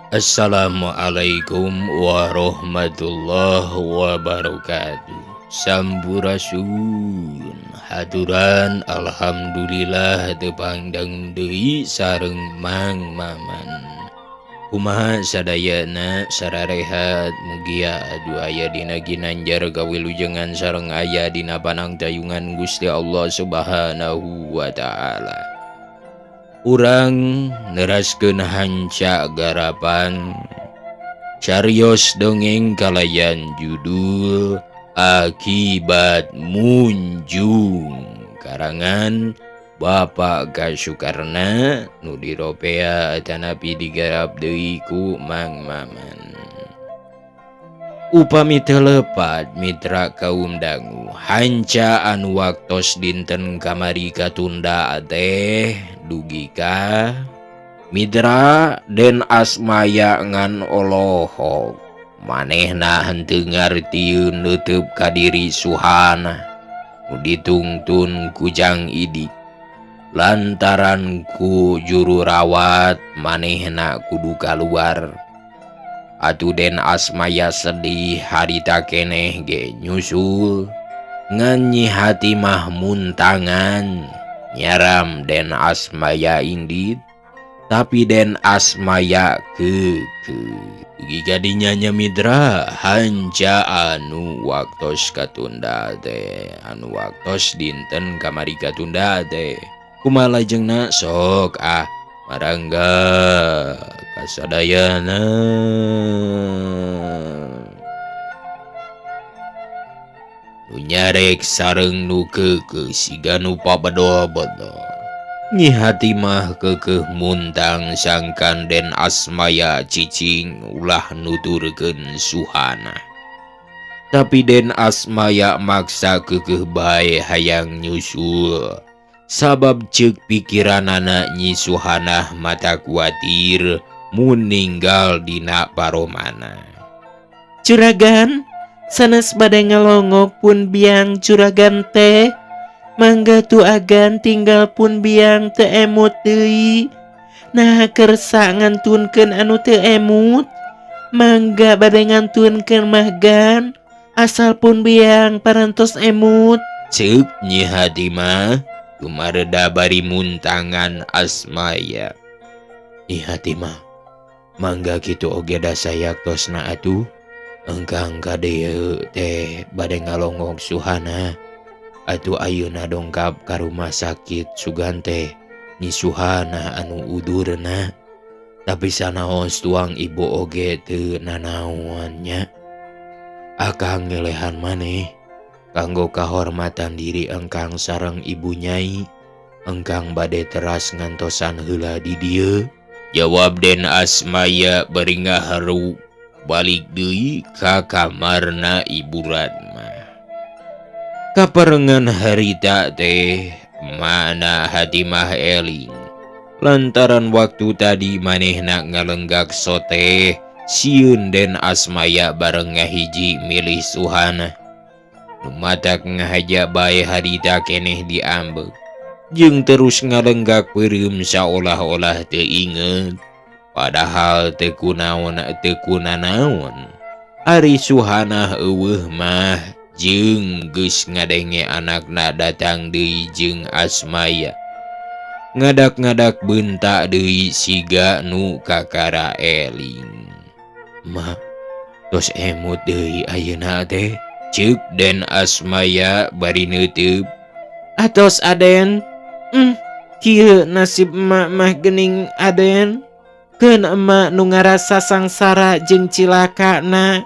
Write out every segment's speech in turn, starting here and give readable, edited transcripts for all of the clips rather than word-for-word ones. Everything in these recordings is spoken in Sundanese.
Assalamualaikum warahmatullahi wabarakatuh. Sampurasun, haturan alhamdulillah tepang deui sareng Mang Maman. Kumaha sadayana, sararehat? Mugia aduh aya dina ginanjar kawilujengan sareng aya dina panangtayungan Gusti Allah Subhanahu wa Ta'ala. Urang neraskeun hanca garapan carios dongeng kalayan judul Akibat Munjung karangan Bapak Kasukarna, nu diropea tanapi digarap deui ku Mang Maman. Upami teu lepat, mitra kaum dangu, hanca anu waktos dinten kamari katunda teh dugi ka Mitra, Den Asmaya ngan olohok manehna henteu ngartieun neuteub ka diri Suhana nu ditungtun ku Jang Idik lantaran ku juru rawat manehna kudu kaluar. Atuh Den Asmaya sedih, harita keneh ge nyusul, ngan Nyi Hatimah muntangan. Nyaram Den Asmaya indit, tapi Den Asmaya keukeuh. Dugi ka dinya nya, Mitra, hanca anu waktos katunda teh, anu waktos dinten kamari katunda teh, kumaha lajengna? Sok ah, marangga kasadayana. Nu nyarek sareng nu keukeuh siga nu pabedol-bedol. Nyi Hatimah keukeuh muntang sangkan Den Asmaya cicing ulah nuturkeun Suhana. Tapi Den Asmaya maksa keukeuh bae hayang nyusul. Sabab ceuk pikiranana, Nyi Suhanah matak kuatir mun ninggal dina paromana. Juragan, sanes bade ngalongok pun biang juragan teh. Mangga tu agan tinggal pun biang teu emut deui. Nah, kersa ngantunkeun anu teu emut. Mangga bade ngantunkeun mah gan, asal pun biang parantos emut. Ceuk Nyi Hatimah kumareda bari muntangan Asmaya. Nyi Hatimah, mangga kitu oge da sayaktosna atuh. Engkang ka dieu teh bade ngalongok Suhana. Atuh ayeuna dongkap ka rumah sakit, sugan teh Nyi Suhana anu udurna. Tapi sanaos tuang ibu oge teu nanaon nya. Akang ngelehan maneh kanggo kahormatan diri engkang sareng ibu nyai. Engkang bade teras ngantosan heula di dieu. Jawab Den Asmaya bari ngaharu balik deui ka kamarna Ibu Ratma. Kaparengan harita teh mana Hatimah eling lantaran waktu tadi manehna ngalenggak sote sieun Den Asmaya bareng ngahiji milih Suhana. Nu matak ngahaja bae harita keneh diambek jeung terus ngalenggak peureum saolah-olah teu inget, padahal teu kunaon teu kunanaon. Ari Suhanah euweuh mah jeung geus ngadenge anakna datang deui jeung Asmaya, ngadak-ngadak bentak deui siga nu kakara eling. "Ma, tos emut deui ayeuna teh," ceuk Den Asmaya bari neuteub. Atos, Aden. Kieu nasib emak mah geuning, Aden. Keun emak nu ngarasa sangsara jeung cilaka na.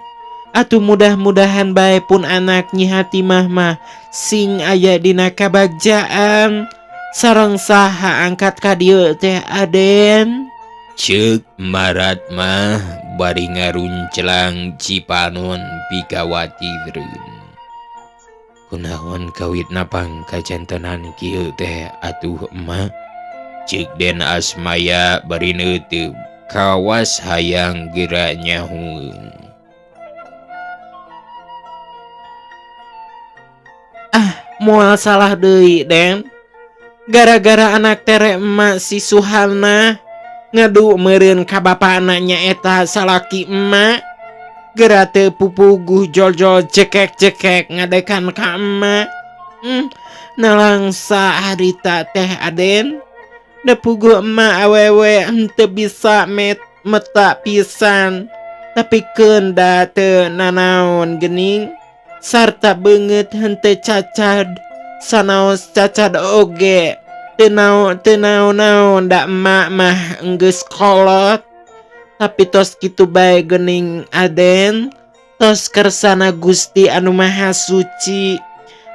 Atuh mudah-mudahan bae pun anak Nyi Hatimah mah sing aya dina kabagjaan. Sareng saha angkat ka dieu teh, Aden? Ceuk Marat mah bari ngarunclang cipanon pikawatireun. "Kunaon kawitna pang kajantenan kieu teh atuh, Emak?" ceuk Den Asmaya bari neuteub kawas hayang geura nyahueun. Ah, moal salah deui, Den. Gara-gara anak tere emak si Suhana. Ngadu meureun ka bapana nyaeta salaki emak. Geura teu pupuguh jol-jol cekek-cekek ngadekan ka emak. Nalangsa harita teh Aden. Da puguh emak awewe henteu bisa meta pisan. Tapi keun da teu nanaon geuning. Sarta beungeut henteu cacad. Sanaos cacad oge. Teu naon-naon da emak mah enggeus kolot. Tapi tos kitu bae geuning Aden. Tos kersana Gusti anu Maha Suci.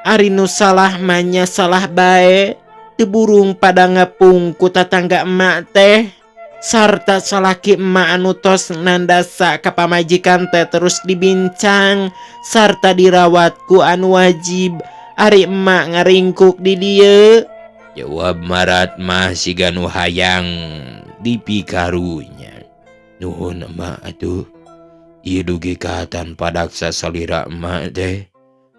Ari nu salah mah nya salah bae. Teu burung pada ngepung ku tatangga emak teh. Sarta salaki emak anu tos nandasa ka pamajikan teh terus dibincang sarta dirawat ku anu wajib. Ari emak ngaringkuk di dieu. Jawab Marat mah siga nu hayang dipikarunya. Nuhun emak atuh. Ieu dugi ka tanpa daksa salira emak teh.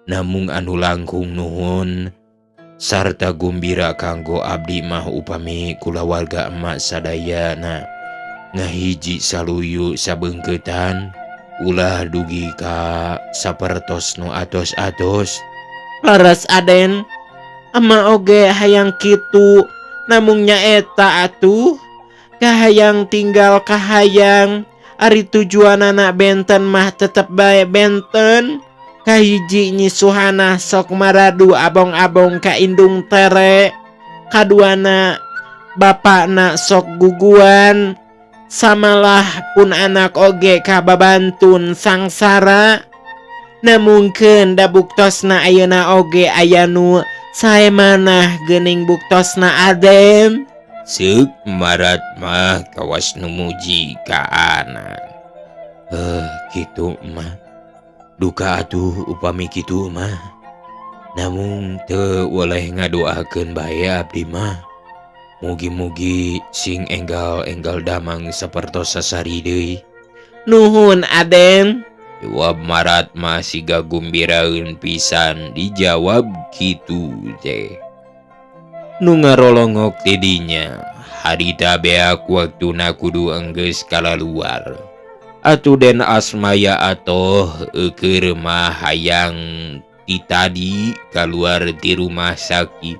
Namung anu langkung nuhun sarta gumbira kanggo abdi mah upami kulawarga emak sadayana ngahiji saluyu sabeungkeutan ulah dugi ka sapertos nu atos-atos. Leres Aden, emak oge hayang kitu namung nyaeta atuh kahayang tinggal kahayang. Ari tujuanana benten mah tetep bae benten. Kahiji Nyi Suhana sok maradu abong-abong ka indung tere. Kaduana bapakna sok guguan. Samalah pun anak oge ka babantun sangsara. Namungkeun da buktosna ayeuna oge aya nu sae manah geuning buktosna Aden. Seuk Marat mah kawas nu muji ka anak. Kitu mah. Duka atuh upami kitu mah. Namung teu weleh ngadoakeun bae abdi mah. Mugi-mugi sing enggal-enggal damang sapertos sasari deui. Nuhun Aden. Jawab Marat mah siga gumbiraeun pisan dijawab kitu teh. Nu ngarolongok ti dinya, harita beak waktuna kudu enggeus kalaluar. Atuh Den Asmaya atoh eukeur mah hayang ti tadi kaluar ti rumah sakit.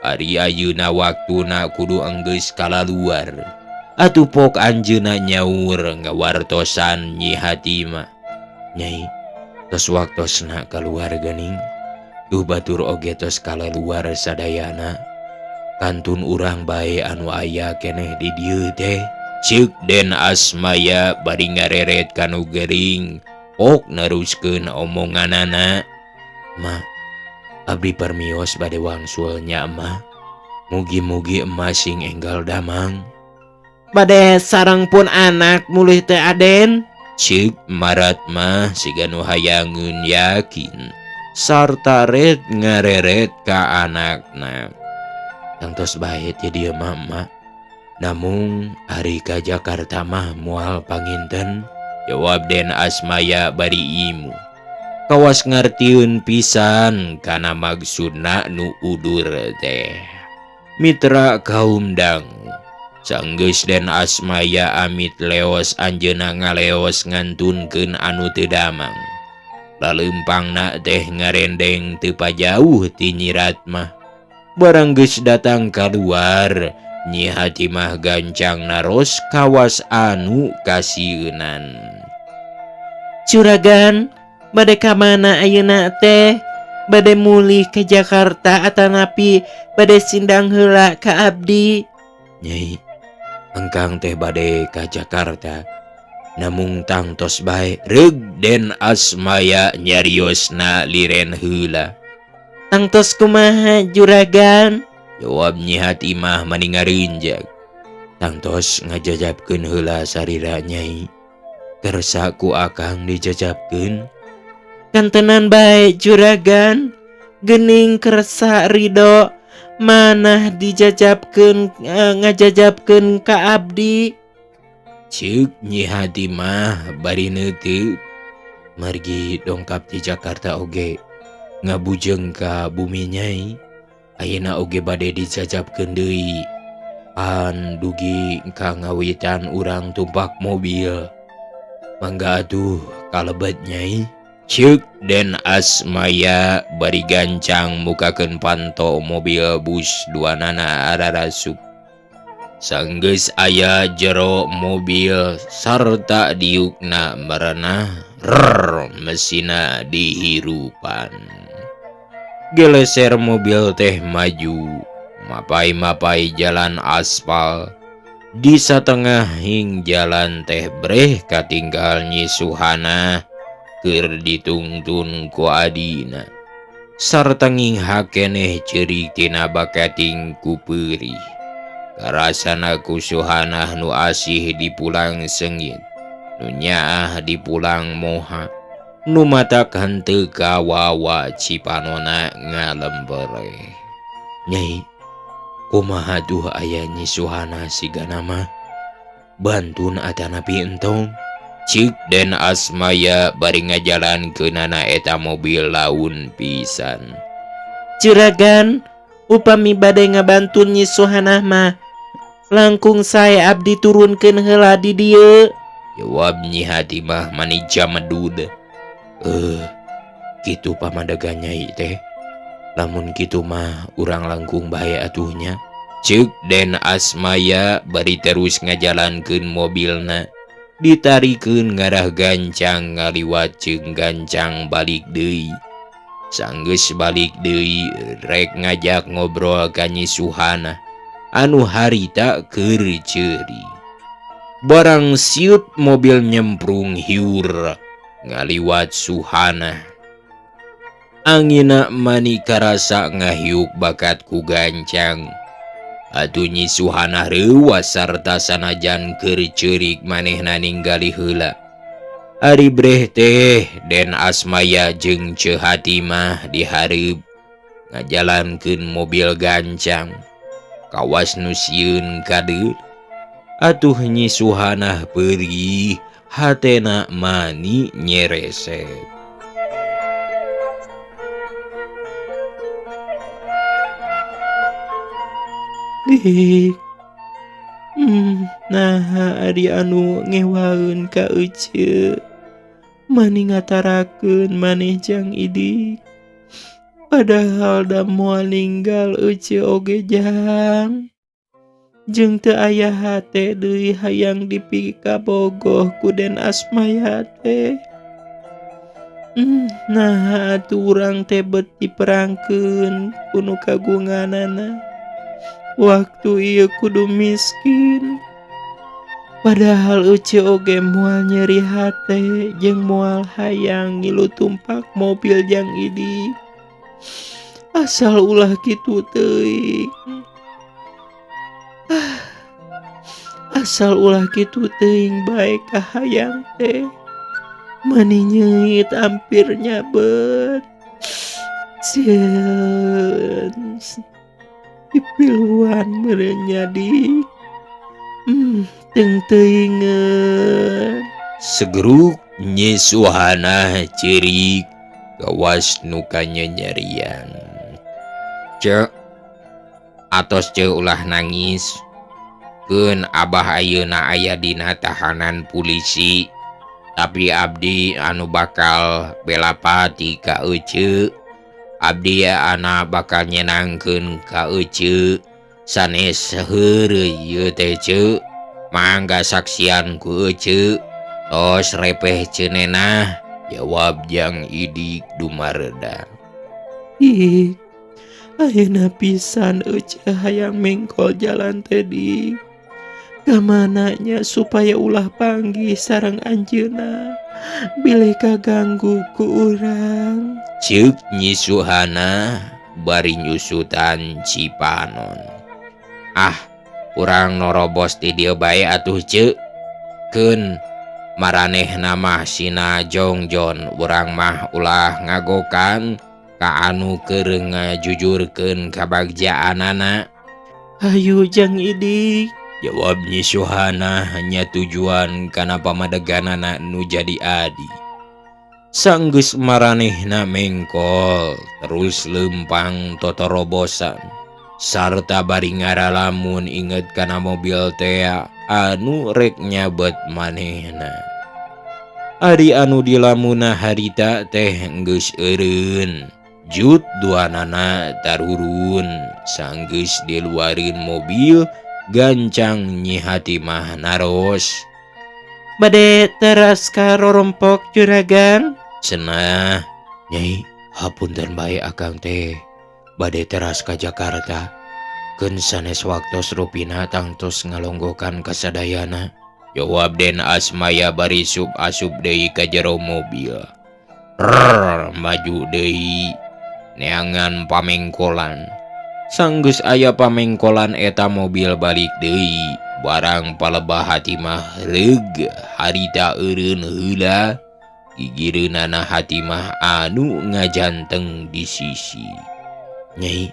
Ari ayeuna waktuna kudu enggeus kalaluar. Atuh pok anjeunna nyaur ngawartosan Nyi Hatimah. Nyai, tos waktosna kaluar geuning. Duh batur oge tos kalaluar sadayana. Kantun urang bae anu aya keneh di dieu teh. Ceuk Den Asmaya bari ngareret kanu gering. Pok neruskeun omonganana. Ma, abdi permios bade wangsul nya mah. Mugi-mugi emak sing enggal damang. Bade sareng pun anak mulih teh Aden. Ceuk Marat mah siga nu hayangeun yakin. Sarta ret ngareret ka anakna. Tangtos bae ti dieu mah emak. Namung ari ka Jakarta mah moal panginten. Jawab Den Asmaya bari imu. Kawas ngartieun pisan kana maksudna nu udur teh. Mitra kaum dangu. Sanggeus Den Asmaya amit leos anjeunna ngaleos ngantunkeun anu teu damang. Laleumpangna teh ngarendeng teu pajauh ti Nyi Ratmah. Barang geus datang kaluar, Nyi Hatimah gancang naros kawas anu kasieunan. Curagan, bade ka mana ayeuna teh? Bade mulih ke Jakarta atanapi bade sindang heula ka abdi? Nyai, engkang teh bade ka Jakarta. Namung tangtos bae reug Den Asmaya nyariosna liren heula. Tangtos kumaha juragan? Jawab Nyi Hatimah mani ngareunjag. Tangtos ngajajabkeun heula sarira nyai. Kersa ku akang dijajabkeun. Kantenan bae juragan. Geuning kersa ridho manah dijajabkeun, ngajajabkeun ka abdi. Ceuk Nyi Hatimah bari neuteup. Margi dongkap di Jakarta oge ngabujeng ka bumi nyai. Ayeuna oge bade dijajabkeun deui. An dugi ka ngawitan urang tumpak mobil. Mangga atuh kalebet Nyai. Ceuk Den Asmaya bari gancang mukakeun panto mobil bus duanana ararasup. Sanggeus aya jero mobil sarta diukna merenah rrrr mesinna dihirupan. Geleser mobil teh maju mapai-mapai jalan aspal. Di satengahing jalan teh breh katinggal Nyi Suhana keur ditungtun ku adina. Sarta nginghak keneh ceurik tina bakating ku peurih. Karasana ku Suhanah nu asih dipulang seungit, nu nyaah dipulang moha, nu matak henteu kawawa cipanona ngalembereh. Nyai, kumaha duh aya Nyi Suhana sigana mah? Bantun atanapi entong? Ceuk Den Asmaya bari ngajalankeunana eta mobil laun pisan. Juragan, upami bade ngabantun Nyi Suhanah mah langkung sae abdi turunkeun heula di dieu. Jawab Nyi Hatimah mani jamedud. Kitu pamadegan Nyai teh. Lamun kitu mah urang langkung bae atuh nya. Ceuk Den Asmaya bari terus ngajalankeun mobilna. Ditarikeun ngarah gancang ngaliwat jeung gancang balik deui. Sanggeus balik deui rek ngajak ngobrol ka Nyi Suhana anu harita keur ceurik. Barang siut mobil nyemprung hiur ngaliwat Suhana. Angina mani karasa ngahiuk bakat ku gancang. Atuh Nyi Suhana reuwas sarta sanajan keur ceurik manehna ninggali heula. Ari breh teh Den Asmaya jeung Ceu Hatimah dihareup ngajalankeun mobil gancang. Kawas nu sieun kadeut. Atuh Nyi Suhanah perih hatena mani nyereset. Dik. Naha ari anu ngewaeun ka ece. Mani ngatarakeun maneh jang idik. Padahal da moal ninggal ece oge jang. Jeung teu aya hate deui hayang dipikabogoh ku Den Asmaya teh. Naha atuh urang teh bet diperangkeun ku nu kagunganana. Waktu ieu kudu miskin. Padahal ece oge moal nyeri hate jeung moal hayang ngilu tumpak mobil jang idik. Asal ulah kitu teuing. Asal ulah kitu teuing bae kahayang teh. Mani nyeungit hampir nyabet. Sieun. Dipiluan meureun nya dik. Teung teuingeun. Segeruk Nyi Suhana ceurik kawas nu kanyanyarian. Ceu, atos ceu ulah nangis. Keun abah ayeuna aya dina tahanan polisi. Tapi abdi anu bakal belapati ka ece. Abdi ana bakal nyenangkeun ka ece. Sanes heureuy ieu teh ceu. Mangga saksian ku ece. Tos repeh ceunenah. Jawab jang idik dumareda. Ih, ayeuna pisan ece hayang mengkol jalan teh dik. Kamananya supaya ulah panggih sareng anjeunna. Bilih kaganggu ku urang. Ceuk Nyi Suhana bari nyusutan cipanon. Ah, urang norobos ti dieu bae atuh ceuk. Keun maranehna mah sina jongjon urang mah ulah ngagokan ka anu keur ngajujurkeun kabagjaanana. Hayu jang idik. Jawab Nyi Suhana hanya tujuan kana pamadeganana nu jadi adi. Sanggeus maranehna mengkol terus lempang totorobosan. Sarta bari ngaralamun inget kana mobil tea anu rek nyabet manehna. Ari anu dilamuna harita teh geus eureun. Jut duanana tarurun sanggeus diluareun mobil gancang Nyi Hatimah naros. Bade teras ka rorompok juragan? Cenah. Nyai, hapunten bae akang teh bade teras ka Jakarta. Keun sanes waktos rupina tangtos ngalonggokan kasadayana. Jawab Den Asmaya bari sup asup deui ka jero mobil. Rrrr, maju deui neangan pamengkolan. Sanggeus aya pamengkolan eta mobil balik deui. Barang palebah Hatimah reug harita eureun heula. Gigireunana Hatimah anu ngajanteng di sisi. Nyai,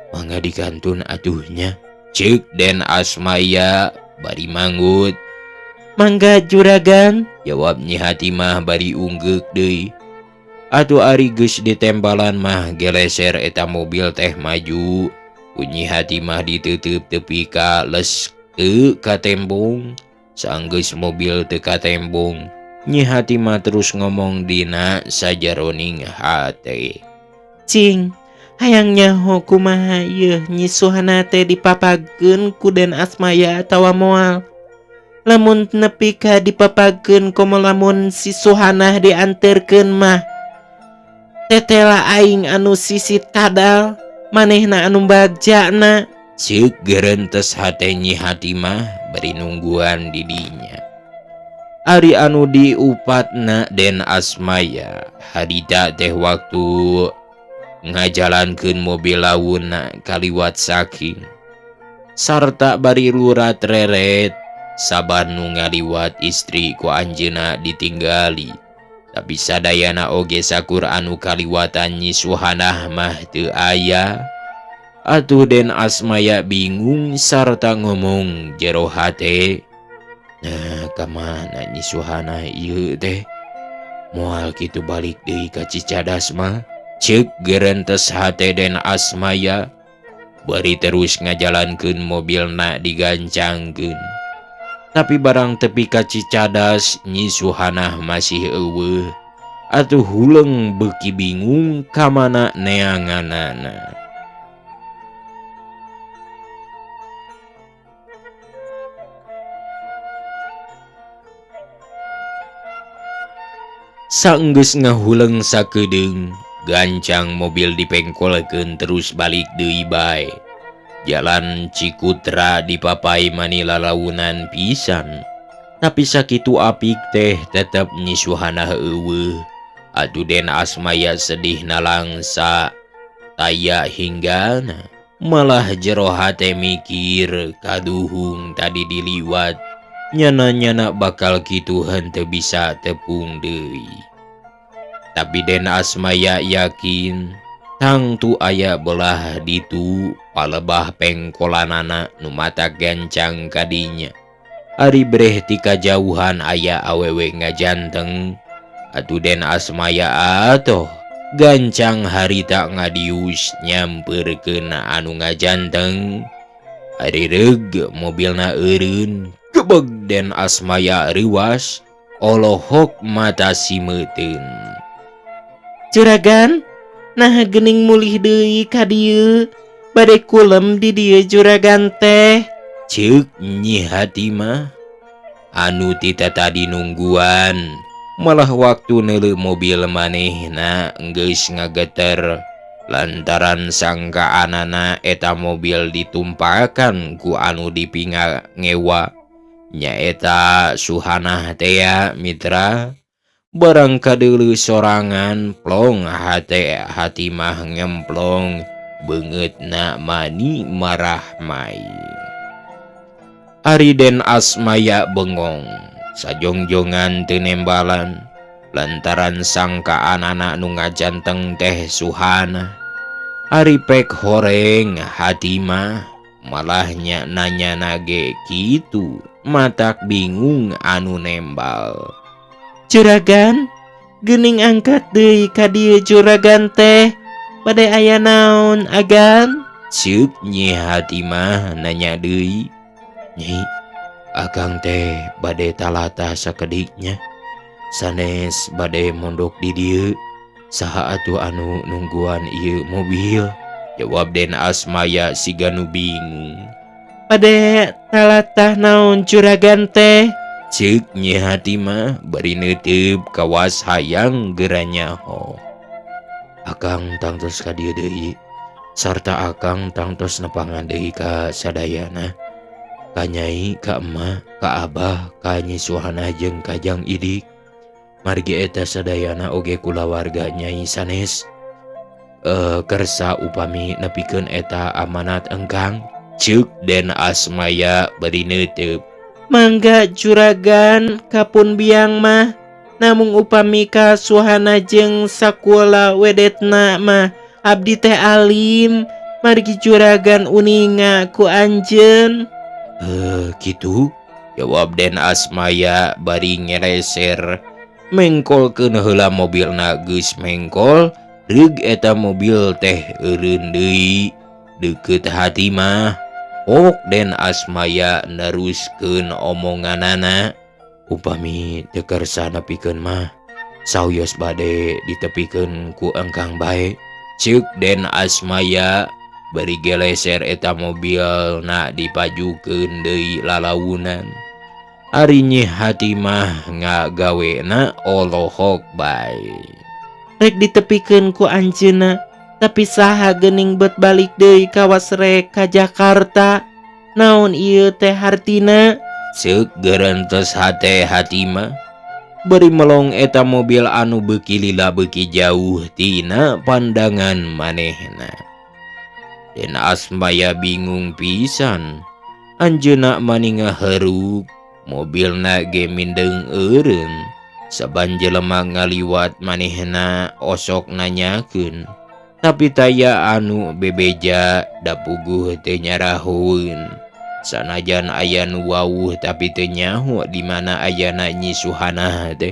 mangga dikantun atuhnya. Ceuk Den Asmaya bari manggut. Mangga juragan, jawab Nyi Hatimah bari unggeuk deui. Atuh ari geus ditembalan mah geleser eta mobil teh maju. Ku Nyi Hatimah ditutup tepi ka les teu katembong. Sanggeus mobil teu katembong, Nyi Hatimah terus ngomong dina sajaroning hate. Cing, hayang nyaho kumaha ieu Nyi Suhana teh dipapageun ku Den Asmaya atawa moal. Lamun nepi ka dipapageun komo lamun si Suhanah dianterkeun mah. Tetela aing anu sisit kadal, manehna anu bagjana. Ceuk gerentes hate Nyi Hatimah bari nungguan di dinya. Ari anu diupatna Den Asmaya harita teh waktu ngajalankeun mobil launna kaliwat saking sarta bari lurat reret saban nu ngaliwat istri ku anjeunna ditinggali. Tapi sadayana oge sakur anu kaliwatan Nyi Suhanah mah teu aya. Atuh Den Asmaya bingung sarta ngomong jero hate. Nah, kamana Nyi Suhanah ieu teh? Moal kitu balik deui ka Cicadas mah. Ceuk gerentes hate Den Asmaya bari terus ngajalankeun mobilna digancangkeun. Tapi barang tepi ka Cicadas Nyi Suhanah masih eueuh. Atuh huleng beuki bingung kamana neanganana. Sanggeus ngahuleng sakedeung, gancang mobil dipengkolkeun terus balik deui bae. Jalan Cikutra dipapai mani lalaunan pisan. Tapi sakitu apik teh tetep Nyi Suhanah eueuh. Atuh Den Asmaya sedih nalangsa taya hinggana. Malah jero hate mikir kaduhung tadi diliwat. Nyana-nyana bakal kitu henteu bisa tepung deui. Tapi Den Asmaya yakin tangtu aya belah ditu palebah pengkolanana nu mata gancang kadinya. Ari breh ti kajauhan aya awewe ngajanteng. Atuh Den Asmaya atoh gancang harita ngadius nyamperkeun anu ngajanteng. Ari reug mobilna eureun. Gebeg Den Asmaya reuwas olohok mata simeuteun. Juragan, nah geuning mulih deui ka dieu. Bade kulem di dieu juragan teh. Ceuk Nyi Hatimah anu tita tadi nungguan malah waktu neuleuh mobil manehna geus ngageter lantaran sangkaanana eta mobil ditumpakan ku anu dipinga ngewa. Nyaeta Suhanah tea mitra. Barang kadeuleu sorangan plong hate Hatimah ngemplong beungeutna mani marah mai. Ari Den Asmaya bengong sajongjongan teu nembalan lantaran sangkaanana nu ngajanteng teh Suhanah. Ari pek horeng Hatimah malahnya nanya nage kitu matak bingung anu nembal. Juragan, geuning angkat deui ka dieu juragan teh. Bade aya naon agan? Ceuk Nyi Hatimah nanya deui. Nyi, akang teh bade talatah sakediknya. Sanes bade mondok di dieu. Saha atuh anu nungguan ieu mobil? Jawab Den Asmaya siga nu bingung. Bade talatah naon juragan teh? Ceuk Nyi Hatimah bari neuteup kawas hayang geura nyaho. Akang tangtos ka dieu deui. Sarta akang tangtos nepangan deui ka sadayana. Ka Nyai, ka Emak, ka Abah, ka Nyi Suhana jeung ka Jang Idik. Margi eta sadayana oge kulawarga Nyai sanes. Kersa upami nepikeun eta amanat engkang. Ceuk Den Asmaya bari neuteup. Mangga juragan kapun biang mah. Namung upami ka Suhana jeung sakula wedetna mah abdi teh alim. Margi juragan uninga ku anjeun. Kitu? Jawab Den Asmaya bari ngereser. Mengkolkeun heula mobilna geus mengkol, reug eta mobil teh eureun deui deukeut Hatimah. Ok Den Asmaya neruskeun omonganana. Upami teu kersa nepikeun mah sawios bade ditepikeun ku engkang bae. Ceuk Den Asmaya bari geleser eta mobilna dipajukeun deui lalaunan. Ari Nyi Hatimah ngagawena olohok bae. Rek ditepikeun ku anjeunna, tapi saha geuning bet balik deui kawas rek ka Jakarta. Naon ieu teh hartina? Ceuk gerentes hate Hatimah. Bari melong eta mobil anu beuki lila beuki jauh tina pandangan manehna. Den Asmaya bingung pisan. Anjeunna maninga heruk, mobilna ge mindeng eureun. Saban jelema ngaliwat manehna osok nanyakeun. Tapi taya anu bebeja da puguh teu nyarahoeun. Sanajan aya nu wawuh tapi teu nyaho di mana ayana Nyi Suhana teh.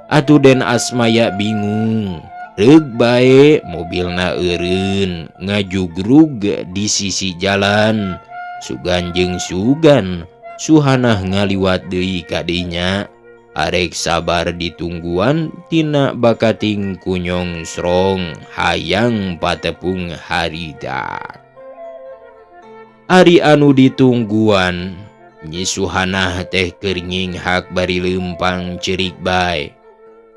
Atuh Den Asmaya bingung. Reug bae mobilna eureun ngajugrug di sisi jalan. Sugan jeung sugan Suhanah ngaliwat deui ka dinya. Arek sabar ditungguan tina bakating kunyong srong hayang patepung harita. Ari anu ditungguan Nyi Suhanah teh keur nyinghak bari leumpang ceurik bae.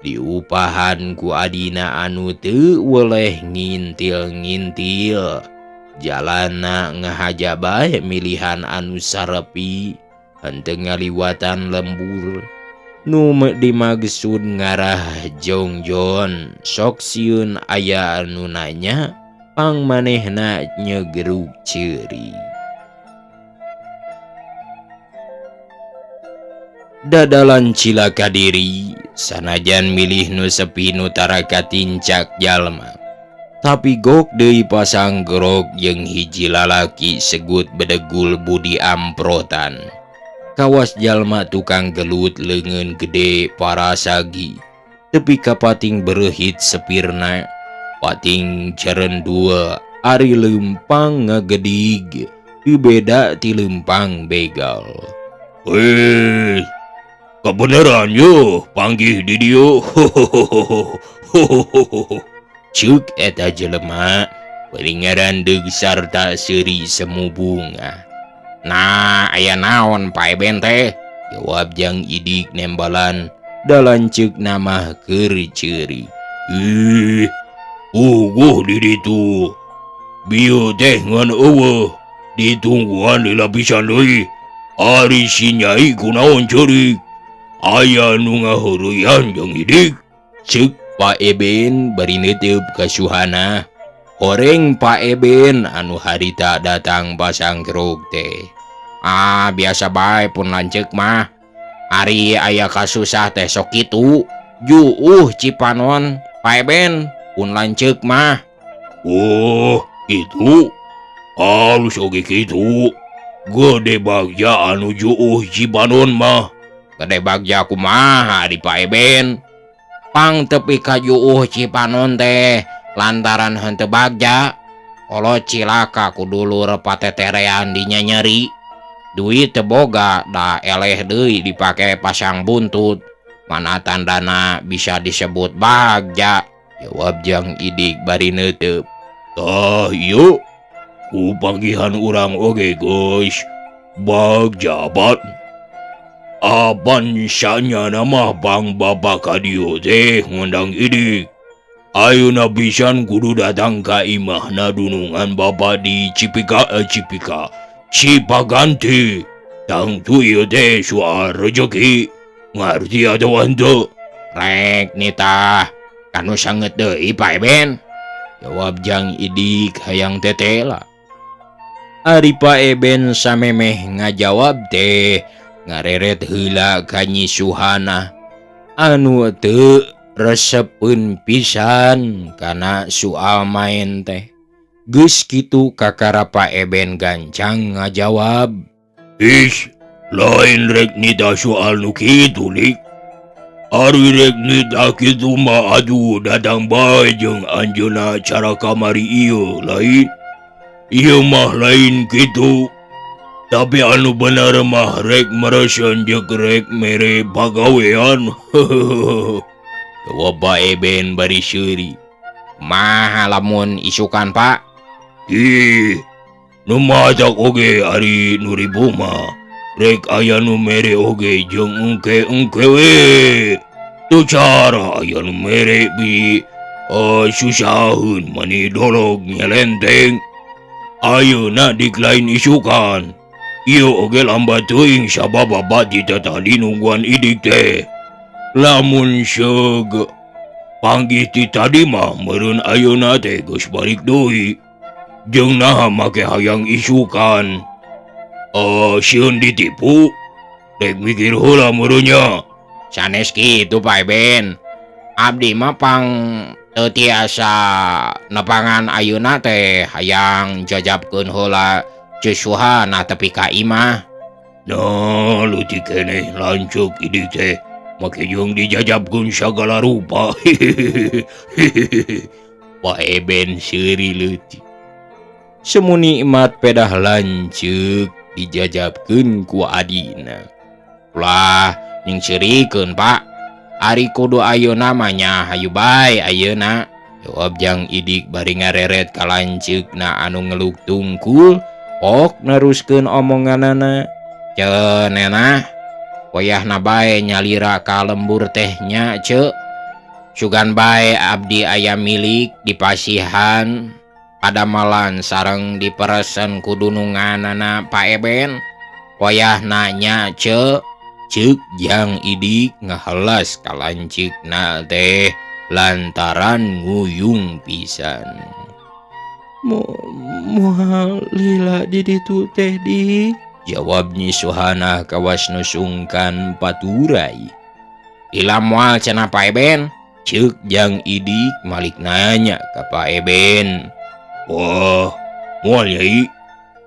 Diupahan ku adina anu teu weleh ngintil-ngintil. Jalana ngahaja bae milihan anu sarepi henteu ngaliwatan lembur. Nu dimaksud ngarah jongjon sok sieun aya anu nanya pang manehna nyegerug ceurik. Dadalan cilaka diri sanajan milih nu sepi nu tara katincak jalma. Tapi gok deui pasang gerok jeung hiji lalaki segut bedegul budi amprotan. Kawas jalma tukang gelut leungeun gede parasagi. Tepi kapating bereuhit sepirna, pating cerendua ari leumpang ngagedig, teu beda ti leumpang begal. Weh, kebenaran yo panggih di dieu. Ceuk eta jelema bari ngarandeug sarta seuri semu bunga. Nah, aya naon Pak Eben teh? Jawab Jang Idik nembalan dalan ceuk nama keur ceurik. Ih, puguh di ditu. Bieu teh ngan eueuh, ditungguan di lapisan deui. Ari si Nyai kunaon ceurik? Aya nu ngaheureuyaan Jang Idik. Ceuk Pak Eben bari neuteub ka Suhana. Horeng Pak Eben anu harita datang pasang keruk teh. Ah, biasa bae pun lanceuk mah. Ari aya kasusah teh sok kitu. Juuh Cipanon, Pak Eben pun lanceuk mah. Oh, kitu. Halus oge kitu. Gede bagja anu juuh Cipanon mah. Gede bagja kumaha di Pak Eben? Pang tepi ka juuh Cipanon teh lantaran henteu bagja. Kolot cilaka ku dulur pateterean dinya nyeri. Duit teu boga da eleh deui dipake pasang buntut. Mana tandana bisa disebut bagja. Jawab Jang Idik bari neuteup. Tah ieu ku panggihan urang oge geus bagja bat. Apan sanyana mah bang bapa ka dieu teh ngundang Idik. Ayeuna pisan kudu datang ka imahna dunungan bapa di Cipika Cipika Cipaganti. Tangtu ieu teh soal rejeki. Ngarti atawa henteu? Rek nitah kanu sangeut deui Pak Eben. Jawab Jang Idik hayang tetela. Ari Pak Eben samemeh ngajawab teh ngareret heula ka Nyi Suhana anu teu resepeun pisan kana soal maen teh. Geus kitu kakara Pak Eben gancang ngajawab. Is, lain rek nitah soal nu kitu Dik. Ari rek nitah kitu mah atuh datang bae jeung anjeunna cara kamari ieu lain. Ieu mah lain kitu. Tapi anu bener mah rek mereseun jeung rek mere pagawean. Jawab Pak Eben bari seuri. Mah lamun isukan Pak. Ih, nu matak oge ari nu ribu mah. Rek aya nu mere oge jeung engke-engke we. Teu cara aya nu mere bi susaheun mani dolog nyelenteng. Ayeuna dik lain isukan. Ieu oge lambat teuing sabab bapak ti tatadi nungguan Idik teh. Lamun seug panggih ti tadi mah meureun ayeuna teh geus balik deui. Jeung naha make hayang isukan. Sieun ditipu. Rek mikir heula meureun nya. Sanes kitu Pak Eben. Abdi mah pang teu tiasa nepangan ayeuna teh hayang jajabkeun heula Ceu Suhana tepi ka imah. Nah, leutik keneh lanceuk Idik teh make jeung dijajabkeun sagala rupa. Pak Eben seuri leutik. Semu nikmat pedah lanceuk dijajabkeun ku adina. Ulah nyingseurikeun Pak. Ari kudu ayeuna mah nya hayu bae ayeuna. Jawab Jang Idik bari ngareret ka lanceukna anu ngeluk tungkul. Ok neruskeun omonganana. Ceu nenah, wayahna bae nyalira ka lembur teh nya ceu. Sugan bae abdi aya milik dipasihan padamalan sareng diperesen ku dununganana Pak Eben. Wayahna nya ceu. Ceuk Jang Idik ngahelas ka lanceukna teh lantaran nguyung pisan. Moal lila di ditu teh Dik. Jawab Nyi Suhana kawas nu sungkan paturai. Lila moal cenah Pak Eben. Ceuk Jang Idik malik nanya ka Pak Eben. Wah, moal yai.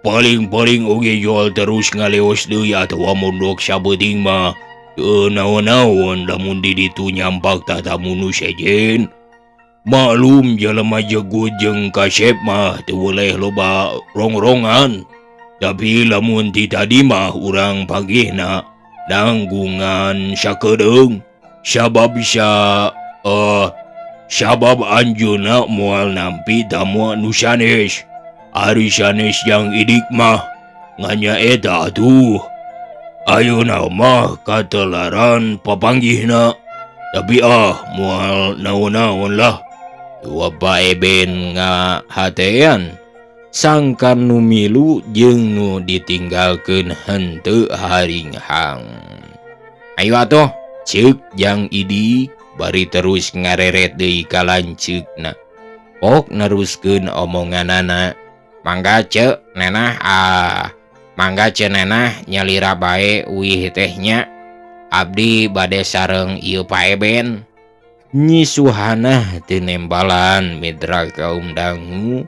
Paling-paling oge jual terus ngaleos deui atawa mondok sabeuting mah. Teu naon-naon lamun di ditu nyampak tatamu nu sejen. Maklum jelema jegut jeung kasep mah teu weleh loba rongrongan. Tapi lamun ti tadi mah urang panggihna nanggungan sakedeung. Sabab bisa sabab anjeunna moal nampi tamu nu sanes. Ari sanes Jang Idik mah nganya eta atuh. Ayeuna mah katelaran papanggihna. Tapi moal naon-naon lah. Jawab Pak Eben ngahatean. Sangkan nu milu jeung nu ditinggalkeun henteu haringhang. Ayo atuh, ceuk Jang Idik bari terus ngareret deui ka lanceukna. Pok neruskeun omonganana. Mangga ceu nenah, mangga ceu nenah nyalira bae uih teh nya. Abdi bade sareng ieu Pak Eben. Nyi Suhanah teu nembalan mitra kaum dangu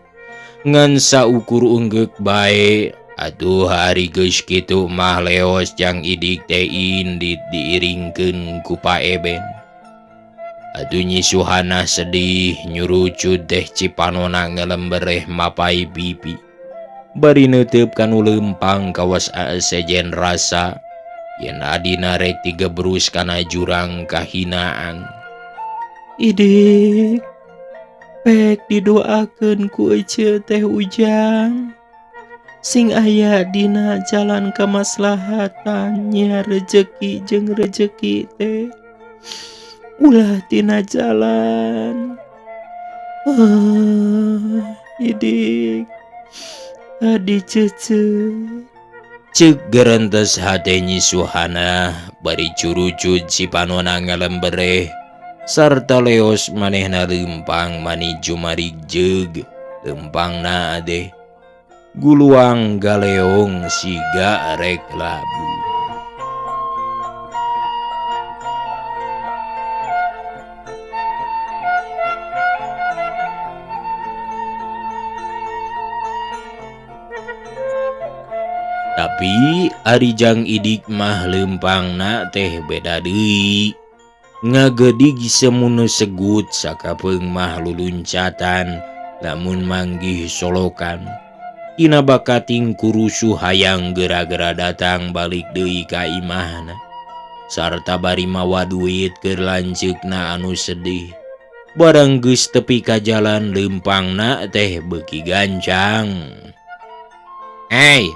ngan saukur unggeuk bae. Atuh ari geus kitu mah leos Jang Idik teh indit diiringkeun ku Pak Eben. Atuh Nyi Suhana sedih nyurucud teh cipanona ngelembereh mapai pipi. Bari neuteup kanu leumpang kawas sejen rasa yen adina rek tigebrus kana jurang kahinaan. Idik pek didoakeun ku ece teh Ujang sing aya dina jalan kamaslahatan nya rejeki jeung rejeki teh ulah tina jalan. Idik adi cece Ceuk gerentes hate Nyi Suhana bari curucud si panona ngalembereh sarta leos manehna leumpang mani jumarig jeug leumpangna deh guluang galeong siga rek labu. Tapi ari Jang Idik mah leumpangna teh beda deui. Ngagedig semunu segut sakapeung mah luluncatan lamun manggih solokan. Tina bakating kurusuh hayang gera-gera datang balik deui ka imahna. Sarta bari mawa duit keur lanceukna anu sedih. Barang geus tepi ka jalan leumpangna teh beuki gancang. Hey,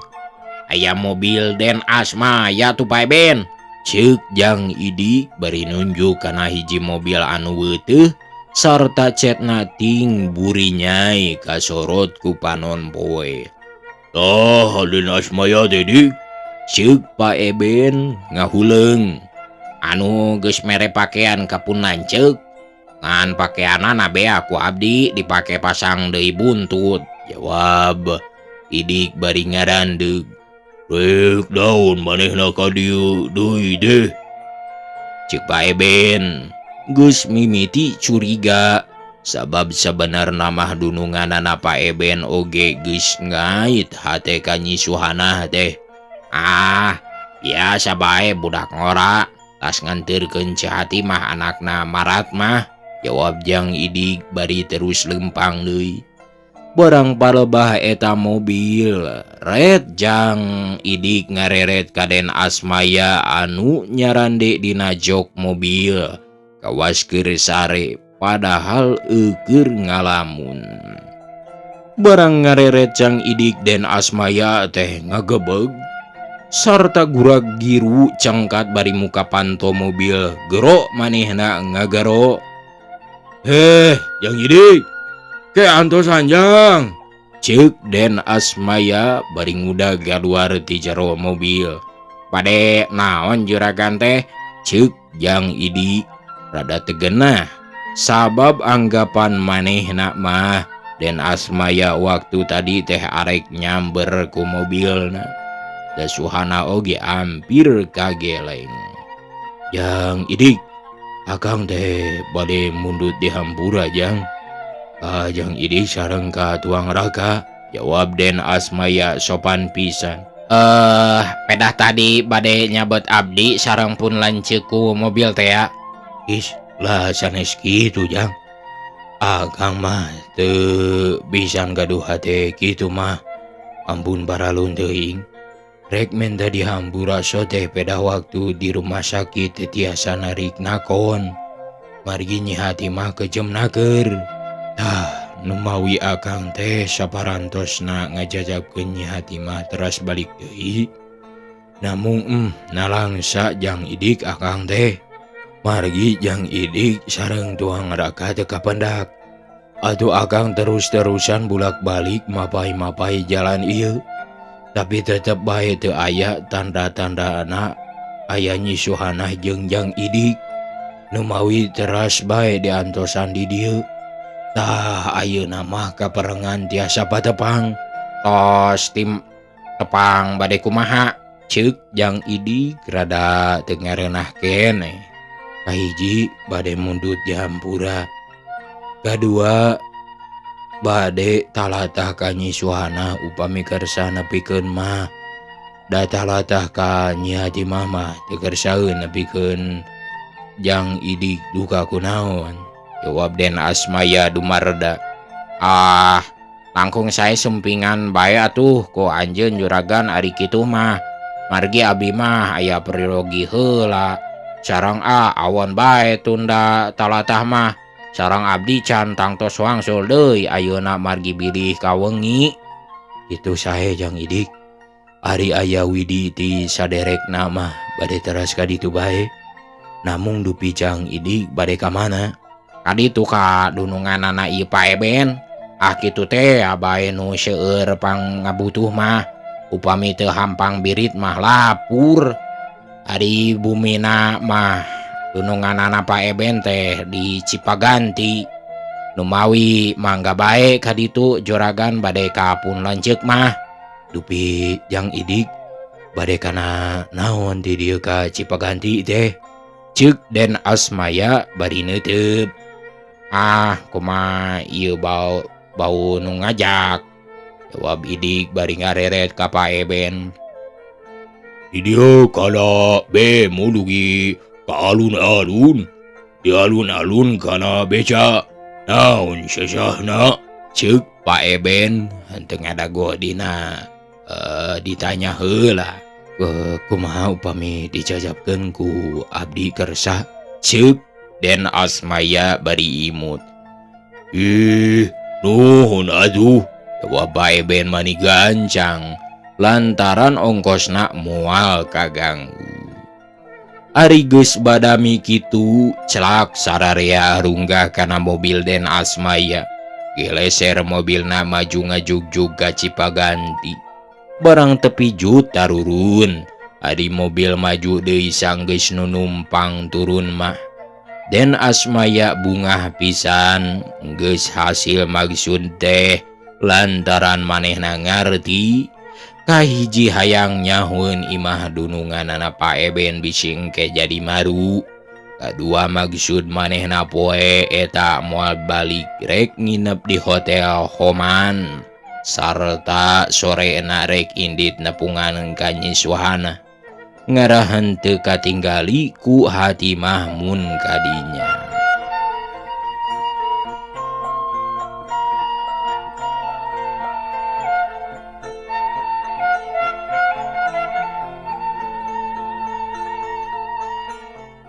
aya mobil Den Asmaya tuh Pak Ben. Ceuk Jang Idik bari nunjuk kana hiji mobil anu weutuh sarta cetna ting burinyai kasorot ku panon poe. Tah Den Asmaya teh Dik. Ceuk Pak Eben ngahuleung. Anu geus mere pakean ka pun lanceuk. Ngan pakeanana bea ku abdi dipake pasang deui buntut. Jawab Idik bari ngarandeug. Rek daun manehna ka dieu deui deh. Ceuk Pak Eben geus mimiti curiga sabab sabenerna mah dununganana Pak Eben oge geus ngait hate ka Nyi Suhana teh. Ah, biasa bae budak ngora tas nganterkeun Cihati mah anakna marat mah, jawab Jang Idik bari terus lempang deui. Barang palebah eta mobil red Jang Idik ngareret ka Den Asmaya anu nyarande dina jok mobil kawas keur sare padahal eueur ngalamun. Barang ngareret Jang Idik Den Asmaya teh ngagebeg sarta gurag giru cangkat bari muka panto mobil gero manehna ngagero. Heh, Jang Idik ke antos anjang. Ceuk Den Asmaya bari ngudag kaluar ti jero mobil. Bade naon juragan teh? Ceuk Jang Idik rada tegenah sabab anggapan manehna mah Den Asmaya waktu tadi teh arek nyamber ku mobilna. Da Suhana oge hampir kageleng. Jang Idik, akang teh bade mundut di hampura Jang. Ah, Jang Idik sareng ka tuang raka, jawab Den Asmaya sopan pisan. Pedah tadi bade nyabet abdi sareng pun lanceuk ku mobil teh ya. Is lah sanes kitu Jang. Akang mah teu pisan gaduh hate kitu mah. Ampun paralun teuing. Rek menta dihampura so teh pedah waktu di rumah sakit teu tiasa narik nakon. Margi Nyi Hati mah kejem naker. Tah, numawi akang teh saparantosna ngajajabkeun Nyi Hati mah teras balik deui. Namung nalangsa Jang Idik akang teh. Margi Jang Idik sareng tuang raka teu kapendak. Atuh akang terus-terusan bulak-balik mapai-mapai jalan ieu. Tapi tetep bae teu aya tanda-tandana aya Nyi Suhanah jeung Jang Idik. Numawi teras bae diantosan di dieu. Tah ayeuna mah kaparengan tiasa patepang. Tos tim tepang bade kumaha? Ceuk Jang Idik rada teu ngareunah keneh. Kahiji bade mundut dihampura. Kadua bade talatah ka Nyi Suhana upami kersa nepikeun mah. Da talatah ka Nyi Hati mah teu kersaeun nepikeun Jang Idik duka kunaon? Jawab Den Asmaya dumareda. Ah, langkung saya sempingan bae atuh ku anjeun juragan ari kitu mah. Margi abi mah aya prilogi heula. Sareng ah awon bae tunda talatah mah. Sareng abdi can tangtos wangsul deui ayeuna margi bilih ka wengi. Kitu sae Jang Idik. Ari aya Widi ti saderekna mah bade teras ka ditu bae. Namung dupi Jang Idik bade ka mana? Ka ditu ka dununganana ieu Pak Eben. Ah kitu teh bae nu seueur pangabutuh mah. Upami teu hampang birit mah lapur. Ari bumina mah dununganana Pak Eben teh di Cipaganti. Numawi mangga bae ka ditu juragan bade ka pun lanceuk mah. Dupi Jang Idik bade kana naon di dieu ka Cipaganti teh? Ceuk Den Asmaya bari neuteup. Ah kumaha ieu bau bau nu ngajak? Jawab Idik bari ngareret ka Pak Eben. Di dieu kana bemo dugi ka alun-alun. Di alun-alun kana beca. Naon sesahna? Ceuk Pak Eben henteu ngadago dina ditanya heula. Kumaha upami dicajapkeun ku abdi kersa? Ceuk Den Asmaya bari imut. Ih, nuhun atuh. Jawab Pak Eben mani gancang lantaran ongkosna moal kaganggu. Ari geus badami kitu celak sararea runggah kana mobil Den Asmaya. Geleser mobilna maju ngajugjug ka Cipaganti. Barang tepi jut tarurun. Ari mobil maju deui sanggeus nu numpang turun mah. Den Asmaya bungah pisan geus hasil maksud teh lantaran manehna ngarti kahiji hayang nyahueun imah dununganana Pak Eben bisi engke jadi maru. Kadua maksud manehna poe eta moal balik rek nginep di hotel Homan sarta sorena rek indit nepungan ka Nyi Suhana. Ngarahan teu katinggali ku hati Mahmun kadinya.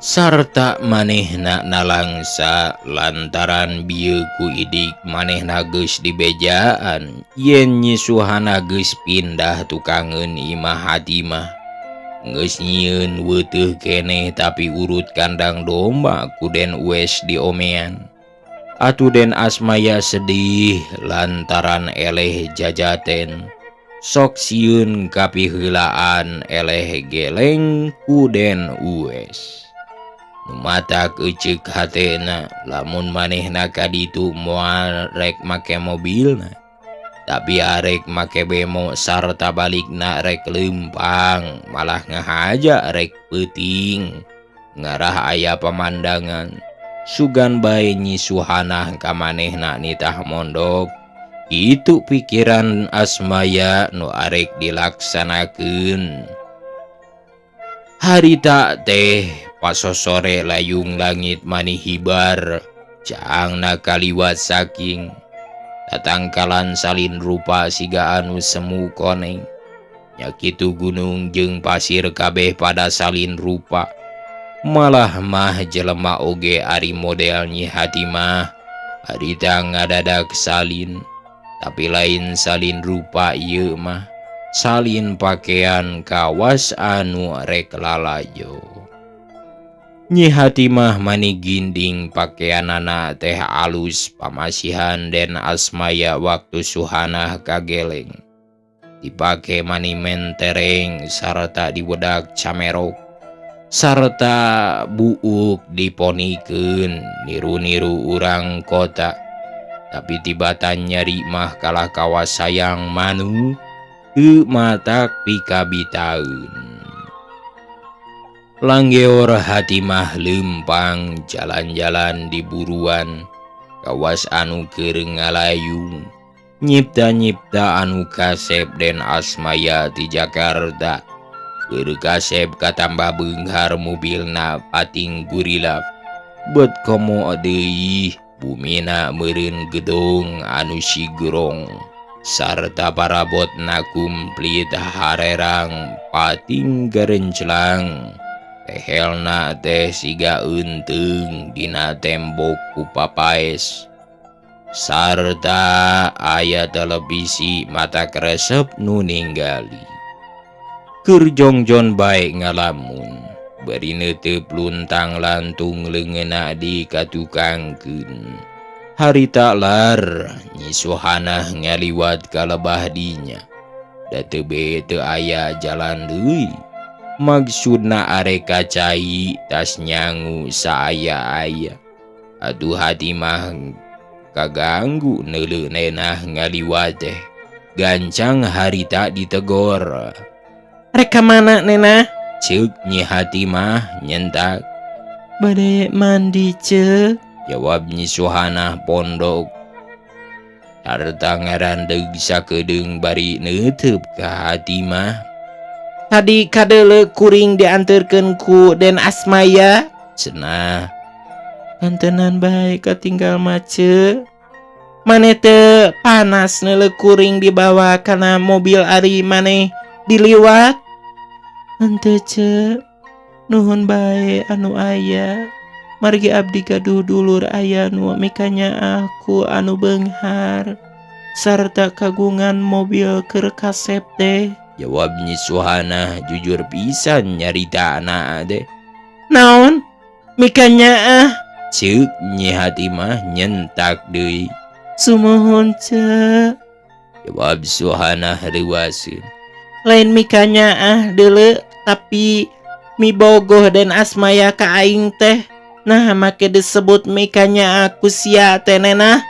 Sarta manehna nalangsa lantaran bieu ku Idik manehna geus dibejaan yen Nyi Suhana geus pindah tukangeun imah Hatimah. Geus nyieun weuteuh keneh tapi urut kandang domba ku Den Uwes diomean. Atuh Den Asmaya sedih lantaran eleh jajaten. Sok sieun kapiheulaan eleh geleng ku Den Uwes. Mata kecek hatena lamun manehna kaditu moal rek make mobilna, tapi arek make bemo sarta balikna rek lempang malah ngahaja rek peuting ngarah aya pemandangan sugan bae Nyi Suhanah ka manehna nitah mondok. Itu pikiran Asmaya nu arek dilaksanakeun. Harita teh pasosore layung langit mani hibar caangna kaliwat saking tatangkalan salin rupa siga anu semu koneng. Nya kitu gunung jeung pasir kabeh pada salin rupa. Malah mah jelema oge ari model Nyi Hatimah harita ngadadak salin, tapi lain salin rupa ieu mah salin pakaian kawas anu rek lalajo. Nyi Hatimah mani ginding pakaianana teh alus pamasihan Den Asmaya waktu Suhanah kageleng. Dipake mani mentereng sarta diwedak camerok sarta buuk diponikeun niru-niru urang kota. Tapi tibatan nyari mah kalah kawas sayang manu teu matak pikabitaeun. Langgeor Hatimah lempang jalan-jalan di buruan kawas anu keur ngalayung nyipta-nyipta anu kasep Den Asmaya di Jakarta. Keur kasep katambah beunghar mobilna pating gurilap. Bet komo deui bumina meureun gedung anu sigrong sarta parabotna kumplit harerang pating garenclang. Tehelna teh siga eunteung dina tembok ku papaes. Sarta aya televisi mata kresep nu ninggali. Keur jongjon bae ngalamun, bari neuteup luntang lantung leungeunna dikatukangkeun. Harita lar Nyi Suhanah ngaliwat ka lebah dinya. Da teu be teu aya jalan deui. Maksudna arek ka cai tas nyangu saaya-aya. Aduh hati mah kaganggu neuleuh nenah ngaliwat teh. Gancang harita ditegor. Rek ka mana nenah? Ceuk Nyi Hatimah nyentak. Bade mandi ceuk. Jawab Nyi Suhanah pondok. Sarta ngarandeg sakedeung bari neuteub ka Hatimah. Tadi kadeuleu kuring dianterkeun ku Den Asmaya. Cenah. Kantenan bae katinggal mah ceuk. Maneh teu panas neuleuh kuring dibawa kana mobil ari maneh diliwat. Henteu ceuk. Nuhun bae anu aya. Margi abdi gaduh dulur aya nu mikanyaah ku anu beunghar sarta kagungan mobil keur kasep teh. Jawab Nyi Suhanah jujur pisan nyaritana teh. Naon? Mikanyaah? Ceuk Nyi Hatimah nyentak deui. Sumuhun ceuk. Jawab Suhanah reuaseun. Lain mikanyaah deuleu tapi mibogoh Den Asmaya ka aing teh. Nah make disebut mikanyaah ku sia teh nenah.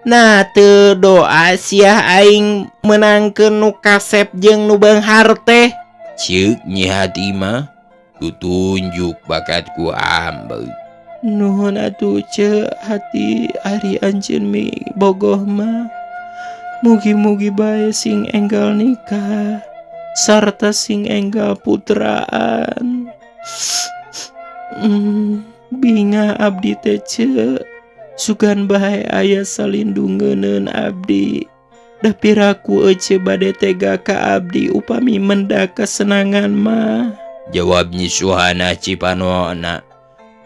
Nah teu doa sia aing meunangkeun nu kasep jeung nu beunghar teh. Ceuk Nyi Hatimah tutunjuk bakat ku ambek. Nuhun atuh ceuk hati ari anjeun mibogoh mah. Mugi-mugi bae sing enggal nikah sarta sing enggal putraan. Bingah abdi teh ceuk. Sugan bae aya salindungeun abdi. Da piraku ece bade tega ka abdi upami mendak kesenangan mah. Jawab Nyi Suhanah cipanona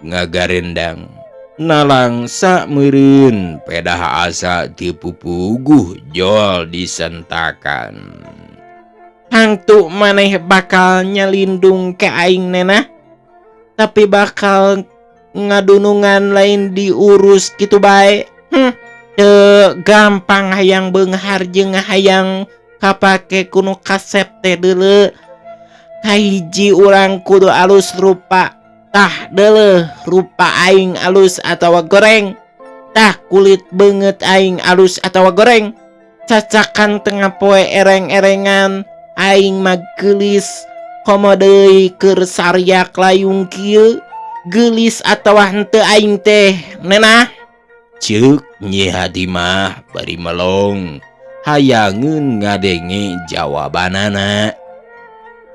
ngagarendang. Nalangsa meureun pedah asa teu pupuguh jol disentakan. Hangtu maneh bakal nyalindung ka aing nenah, tapi bakal ngadunungan lain diurus kitu bae. Teu gampang hayang beunghar jeung hayang kapake ku nu kasep teh deuleu. Kahiji urang kudu alus rupa. Tah deuleuh rupa aing alus atawa goreng. Tah kulit beungeut aing alus atawa goreng. Cacakan tengah poe ereng-erengan aing mah geulis komo deui keur sariak layung kieu. Geulis atawa henteu aing teh nenah. Ceuk Nyi Hatimah bari melong hayangeun ngadenge jawabanana.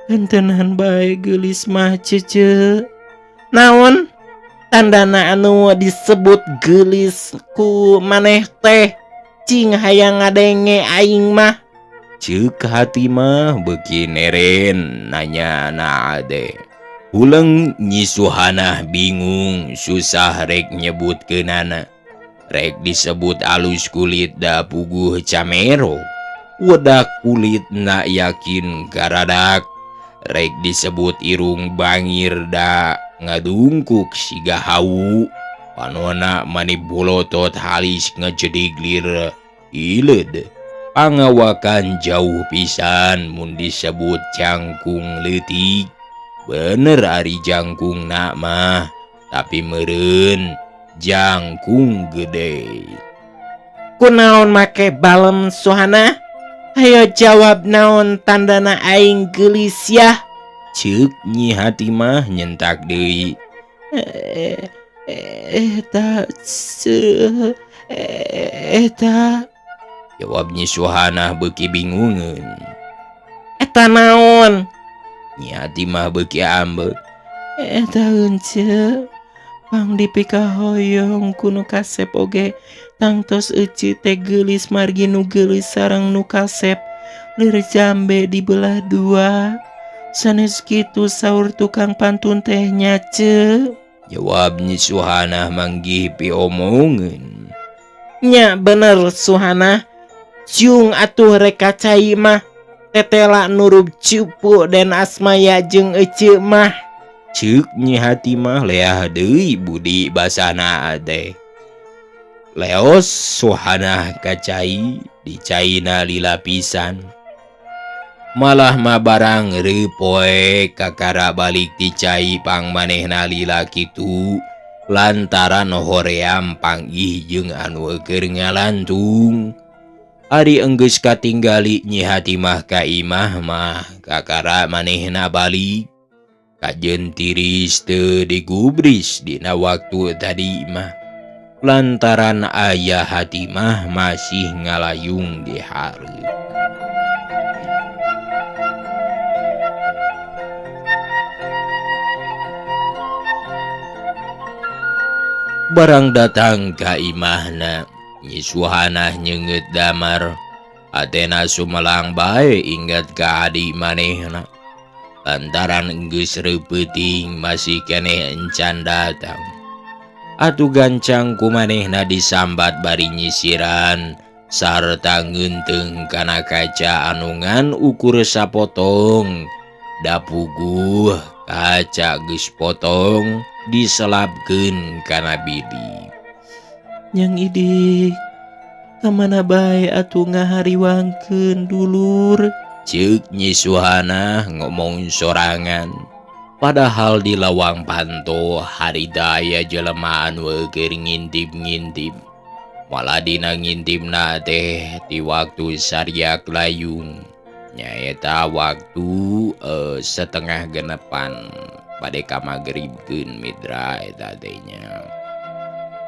Hentenan bae geulis mah cece. Naon tandana anu disebut geulis ku maneh teh? Cing hayang ngadenge aing mah. Ceuk Hatimah beuki neren nanya na ade. Huleng Nyi Suhanah bingung susah rek nyebutkeunana. Rek disebut alus kulit da puguh camero. Wedak kulit na yakin garadak. Rek disebut irung bangir da ngadungkuk siga hawu. Panona mani bolotot halis ngejediglir ileud. Pangawakan jauh pisan mun disebut jangkung leutik. Bener ari jangkung nak mah, tapi meureun jangkung gede. Kunaon make balem Suhana? Ayo jawab naon tandana aing geulis yah? Ceuk Nyi Hatimah nyentak deui. Eta eta. Jawab Nyi Suhanah beuki bingungeun. Eta naon? Nyi Hatimah beuki ambek. Eta eunce pang dipikahoyong ku nu kasep oge tangtos ece teh geulis margi nu geulis sareng nu kasep lir jambe dibelah dua. Sanes kitu saur tukang pantun teh nya ce. Jawab Nyi Suhanah manggih piomongeun. Nya bener Suhanah. Ciung atuh rek ka cai mah tetela nurub cupu Den Asmaya jeung ece mah. Ceuk Nyi Hatimah leah deui budi basana teh. Leos Suhanah ka cai dicaina lila pisan. Malah mah barang reupoe kakara balik ti cai pang manehna lila kitu lantaran hoream panggih jeung anu keur ngalantung. Ari enggeus katinggali Nyi Hatimah ka imah mah kakara manehna balik. Kajen tiris teu digubris dina waktu tadi mah lantaran ayah Hatimah masih ngalayung di hareup. Barang datang ka imahna, Nyi Suhanah nyeungeut damar. Atena sumelang bae inget ka adi manehna. Lantaran enggeus reupeting masih keneh encan datang. Atuh gancang ku manehna disambat bari nyisiran sarta ngeunteung kana kaca anu ngan ukur sapotong. Dapuguh kaca geus potong diselapkeun kana bidik. Nyang idik ka mana bae atuh ngahariwangkeun dulur. Ceuk Nyi Suhanah ngomong sorangan. Padahal di lawang panto harita aya jelema anu keur ngintip-ngintip. Malah dina ngintipna teh di waktu sariak layung. Nyaeta waktu setengah genepan bade ka magribkeun mitra eta teh nya.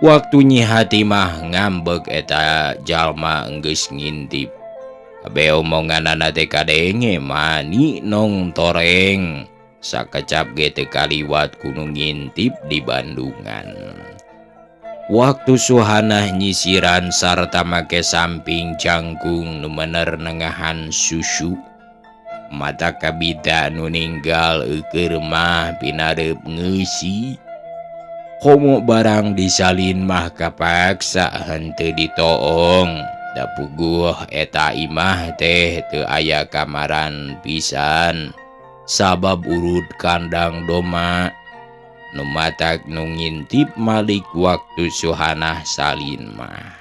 Waktu Nyi Hatimah ngambek eta jalma enggeus ngintip. Kabeh omonganana teh kadenge mani nong toreng. Sakecap ge teu kaliwat ku nu ngintip di Bandungan. Waktu Suhanah nyisiran sarta make samping jangkung nu mener nengahan susu. Mata kabita nu ninggal eukeur mah pinareup ngeusi. Komo barang disalin mah kapaksa henteu ditoong. Da puguh eta imah teh teu aya kamaran pisan. Sabab urut kandang doma. Nu matak nu ngintip malik waktu Suhanah salin mah.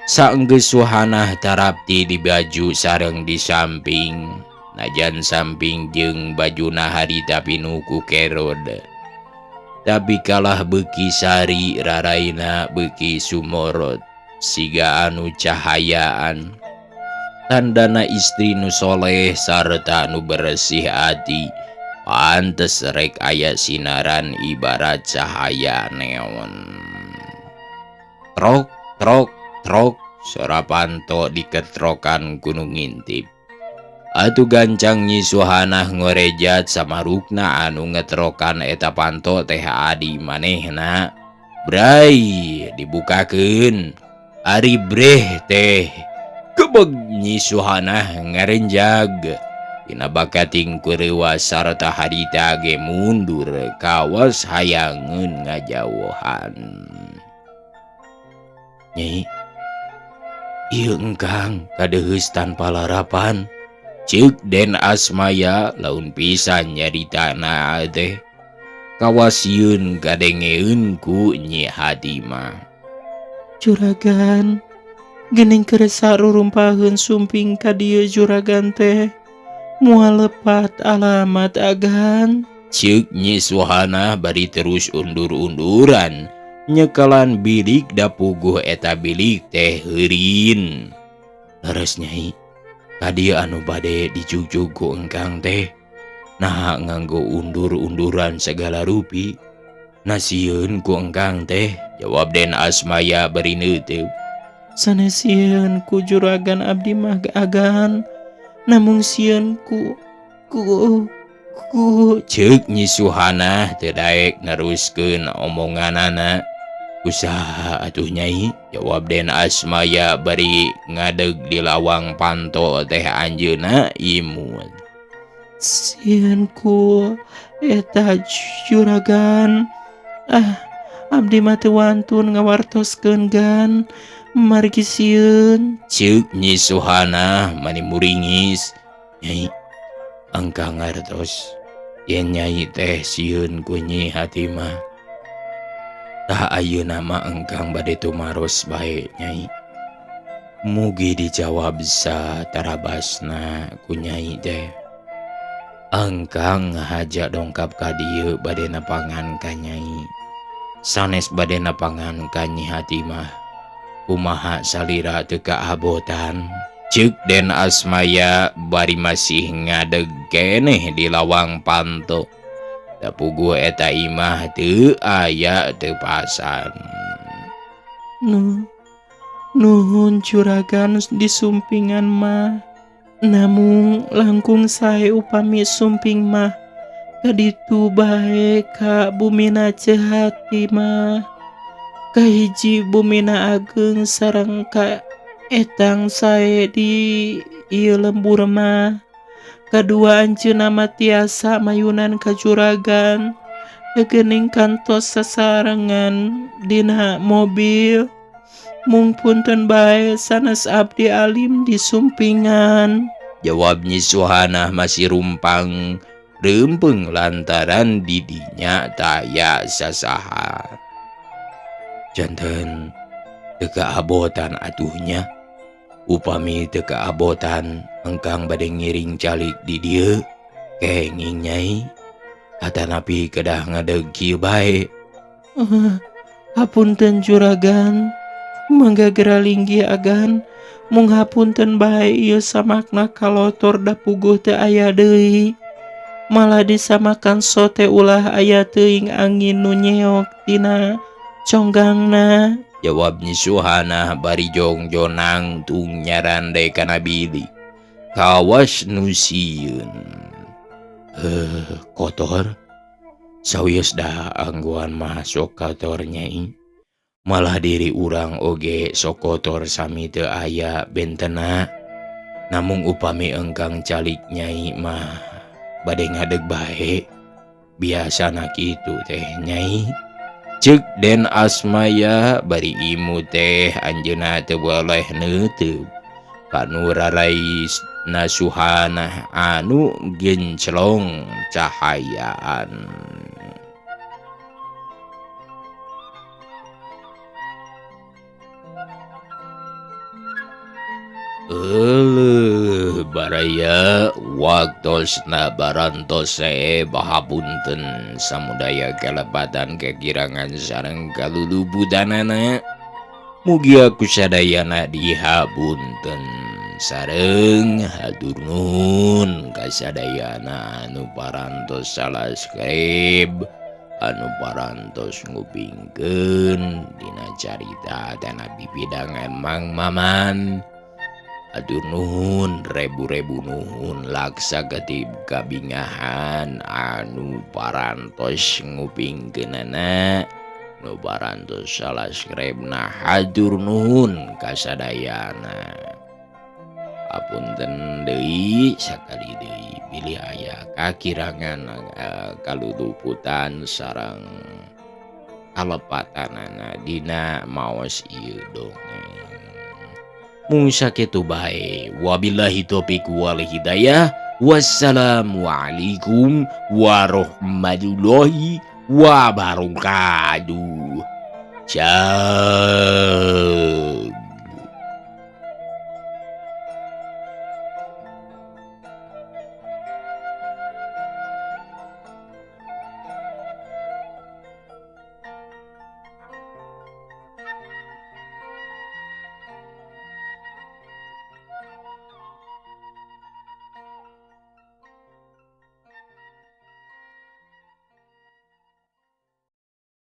Saenggeus Suhanah tarapti di baju sareng di samping. Najan samping jeung bajuna harita pinuh ku kerod. Tapi kalah beuki sari raraina beuki sumorot. Siga anu cahayaan. Tandana istri nu soleh sarta nu bersih ati. Pantes rek aya sinaran ibarat cahaya neon. Trok trok trok sora panto diketrokan ku nu ngintip. Atuh gancang Nyi Suhanah ngorejat samarukna anu ngetrokan eta panto teh adi manehna. Bray dibukakeun. Ari breh teh kebeg Nyi Suhanah ngarenjag. Dina bakating kurewa sarta harita ge mundur kawas hayangeun ngajauhan. Nyi, ieu engkang kadeheus tanpa larapan. Ceuk Den Asmaya laun pisan nyaritana teh. Kawas sieun kadengeun ku Nyi Hatimah. Juragan, geuning keresa rurumpaheun sumping ka dieu juragan teh. Moal lepat alamat agan. Ceuk Nyi Suhanah bari terus undur-unduran. Nyekalan bilik dapuguh eta bilik teh heurin. Leres Nyai, kadieu anu bade dijugjug ku engkang teh. Naha nganggo undur-unduran segala rupi. Nasieun ku engkang teh, jawab Den Asmaya bari neuteup. Sanes sieun ku juragan abdi mah agan. Namung sieun ku Ku ceuk Nyi Suhana teu daek neruskeun omonganana. Usaha atuh Nyai, jawab Den Asmaya bari ngadeg di lawang panto teh anjeunna imut. Sieun ku eta juragan. Ah, abdi mah teu wantun ngawartoskeun gan. Margi sieun. Ceuk Nyi Suhana mani muringis. Nyai, engkang ngartos yen Nyai teh sieun ku Nyi Hatimah. Tah ayeuna mah engkang bade tumaros bae Nyai. Mugi dijawab satarabasna ku Nyai teh. Engkang ngahaja dongkap ka dieu bade nepangan ka Nyai. Sanes bade nepangan ka Nyi Hatimah. Kumaha salira teu kaabotan. Ceuk Den Asmaya bari masih ngadeg keneh di lawang panto. Da puguh eta imah teu aya teu pasan. Nu, nuhun juragan disumpingan mah. Namung langkung sae upami sumping mah kaditu bae ka bumina Cehati mah. Kahiji bumina ageng sareng ka etang sae di ieu lembur mah. Kadua anjeunna mah tiasa mayunan ka juragan. Geuning kantos sasarengan dina mobil. Mung punten bae sanes abdi alim disumpingan. Jawab Nyi Suhana masih rumpang reumpeng lantaran didinya taya sasaha. Janten teu kaabotan atuhnya. Upami teu kaabotan engkang bade ngiring calik di dieu kenging Nyai. Atanapi kedah ngadeg kieu bae. Hapunten juragan. Mangga gera linggih agan. Mung hapunten bae ieu samakna kalotor da puguh teu aya deui. Malah disamakan sote ulah aya teuing angin nu nyeok tina conggangna. Jawab Nyi Suhana bari jongjonang tung nyarande kana bilik. Kawas nu sieun. Kotor. Sawios dah angguan mah sok kotor Nyai. Malah diri urang oge sok kotor sami teu aya bentena. Namung upami engkang calik Nyai mah bade ngadeg bae. Biasana kitu teh Nyai. Ceuk Den Asmaya bari imu teh anjeunna teu boleh neuteub. Kanu rarais Nasuhana anu genclong cahayaan. Euleuh baraya waktosna barantos bahapunten samudaya kalepatan kekirangan sareng kalulubutanana. Mugia kusadayana dihapunten sareng hatur nuhun kasadayana anu parantos salaskrib anu parantos ngupingkeun dina carita dana bibidangan Mang Maman. Atur nuhun rebu-rebu nuhun laksa ketib kabingahan anu parantos ngupingkeunana nu parantos salaskribna hatur nuhun kasadayana. Apunten deui sakali deui bilih aya kakirangan kaluluputan sareng kalepatanana dina maos ieu dongeng. Mung sakitu bae. Wabillahi taufik wal hidayah. Wassalamualaikum warahmatullahi wabarakatuh. Ciao.